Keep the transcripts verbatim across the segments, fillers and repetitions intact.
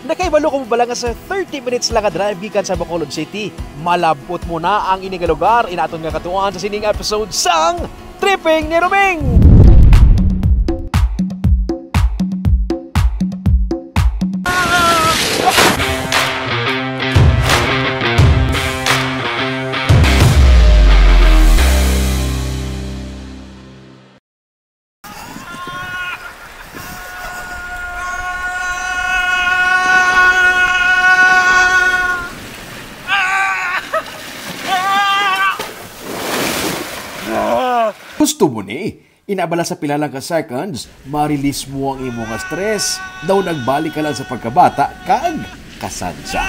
Nakahibalo ka mo bala nga sa thirty minutes lang nga drive gikan sa Bacolod City, malab-ot mo na ang ini nga lugar? Inaton nga katuan sa sining episode sang Tripping ni Roming! Gusto mo ni? Inabala sa pila lang ka seconds, ma-release mo ang imo nga stress. Daw nagbalik ka lang sa pagkabata kag kasansa.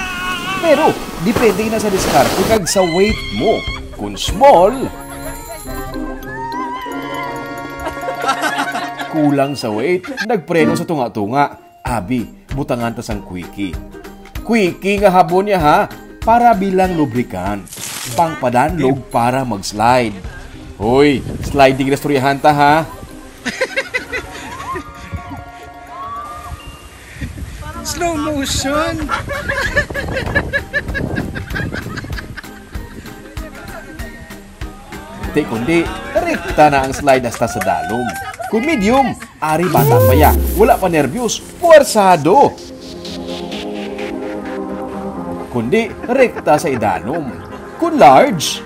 Pero, depende na sa diskarte kag sa weight mo. Kung small, kulang sa weight, nagpreno sa tunga-tunga. Abi, butangan ta sang quickie. Quickie nga habon niya, ha, para bilang lubricant. Pangpadanlog para mag-slide. Hoy, sliding na istoryahan ta, ha? Slow motion. Di kundi, rekta na ang slide hasta sa dalom. Kung medium, ari bata pa ya, wala pa nervyos, puwersado. Kundi, rekta sa idalom. Kung large,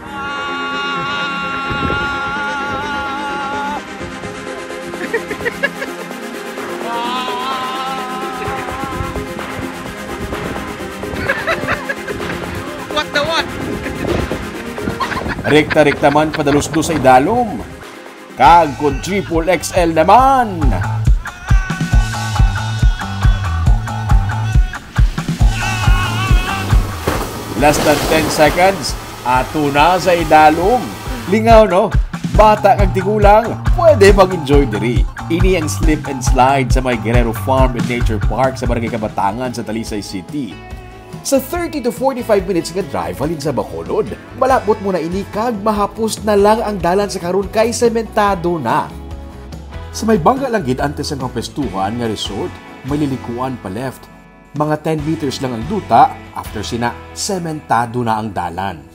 What the what? Rekta-rekta man padalusdos sa idalom. Kag kon triple X L naman. Less than ten seconds, ato na sa idalom. Lingaw, no? Bata kag tigulang, pwede mag-enjoy diri. Ini ang slip and slide sa may Guerrero Farm and Nature Park sa Barangay Kabatangan sa Talisay City. Sa thirty to forty-five minutes nga drive halin sa Bacolod, malab-ot mo na ini kag mahapos na lang ang dalan sa karon kay sementado na. Sa may bangga lang gid antes ang kapwestuhan nga resort, may lilikuan pa left. Mga ten meters lang ang duta, after sina, sementado na ang dalan.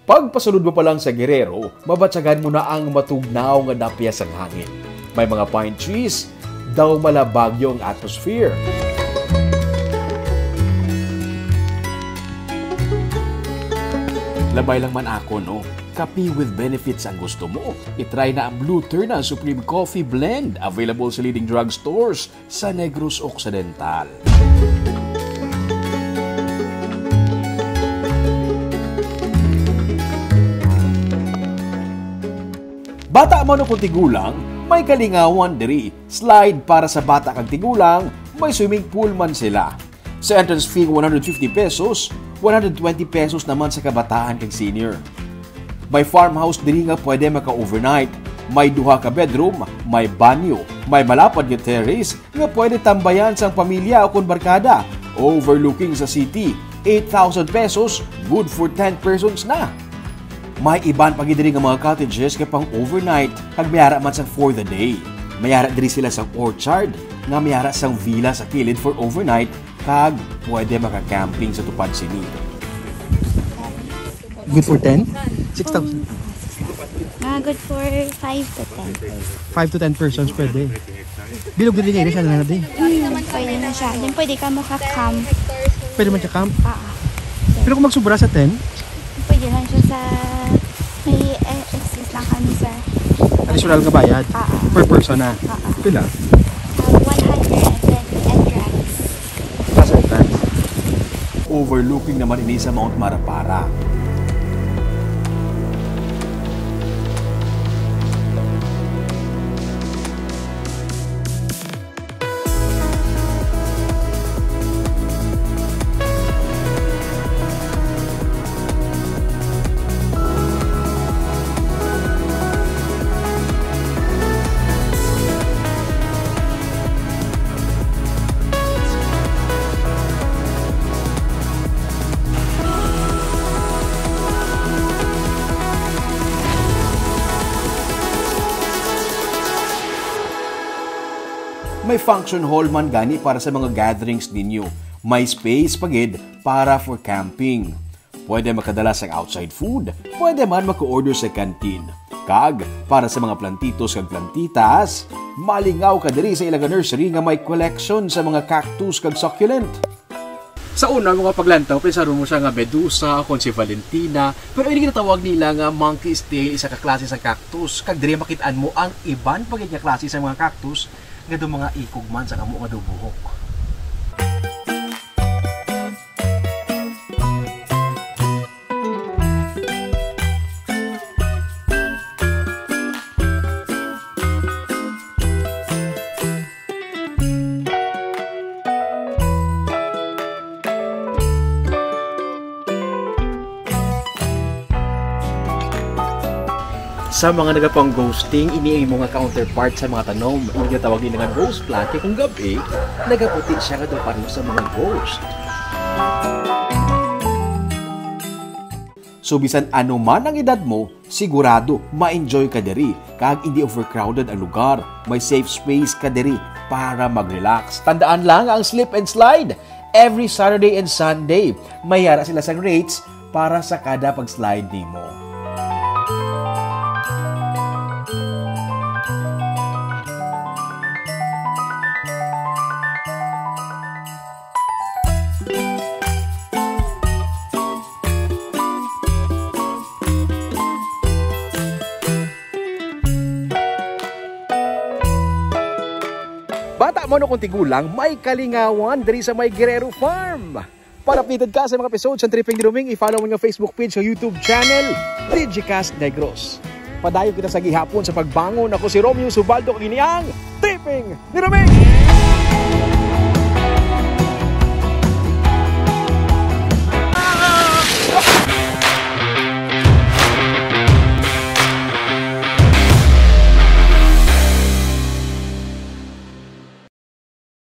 Pagpasulod mo pa lang sa Guerrero, mabatyagan mo na ang matugnaw nga dapya sang hangin. May mga pine trees, daw malabagyo ang atmosphere. Labay lang man ako, no? Kape with benefits ang gusto mo? I-try na ang Blue Turna Supreme Coffee Blend, available sa leading drugstores sa Negros Occidental. Bata man o kung tigulang, may kalingawan diri. Slide para sa bata kag tigulang, may swimming pool man sila. Sa entrance fee, one hundred fifty pesos, one hundred twenty pesos naman sa kabataan kag senior. May farmhouse diri nga pwede maka-overnight. May duha ka bedroom, may banyo, may malapad nga terrace nga pwede tambayan sang pamilya o kon barkada. Overlooking sa city, eight thousand pesos, good for ten persons na. May iban pa gid diri nga mga cottages nga pang overnight, kag may ara man sang for the day. May ara diri sila sang orchard, nga may ara sang villa sa kilid for overnight, kag pwede maka-camping sa tupad sini. Good for ten? Six thousand. Mga good for five to ten. Five to ten persons pwede. Bilog diri kay siya na di. Hmm, pwede na siya. Then pwede ka maka-camp. Pwede man siya camp. Ah. Pero kung magsubra sa ten, pwede lang siya sa may, eh, excess lang kami, sir. Additional nga bayad? Ah. Per person na? Ah. Pila? Ah, one hundred and twenty entrance. Plus entrance. Overlooking naman ini sa Mount Marapara. May function hall man gani para sa mga gatherings ninyo. May space pa gid para for camping. Pwede makadala sang outside food, pwede man maka-order sa canteen. Kag para sa mga plantitos kag plantitas, malingaw ka diri sa ila nga nursery nga may collection sa mga cactus kag succulent. Sa una, mga paglantaw, pensaron mo siya nga medusa o kon si Valentina, pero ini ginatawag nila nga monkey's tail, isa ka klase sa cactus, kag diri makit-an mo ang iban pa gid nga klase sa mga cactus nga daw mga ikog man sa amo nga daw buhok. Sa mga nagapang-ghosting, ini ang imo nga counterpart sa mga tanom. Ang ginatawag nila nga ghost plant, kay kung gab-i, nagaputi siya nga daw pareho sa mga ghost. So, bisan ano man ang edad mo, sigurado ma-enjoy ka diri, kag hindi overcrowded ang lugar. May safe space ka diri para mag-relax. Tandaan lang ang slip and slide. Every Saturday and Sunday, may yara sila sang rates para sa kada pag-slide nimo. Bata man o kung tigulang, may kalingawan diri sa may Guerrero Farm. Para updated ka sa mga episode sa Tripping ni Roming, i-follow mo ang Facebook page o YouTube channel, Digicast Negros. Padayon kita sa gihapon sa pagbangon. Ako si Romeo Subaldo, kag ini ang Tripping ni Roming.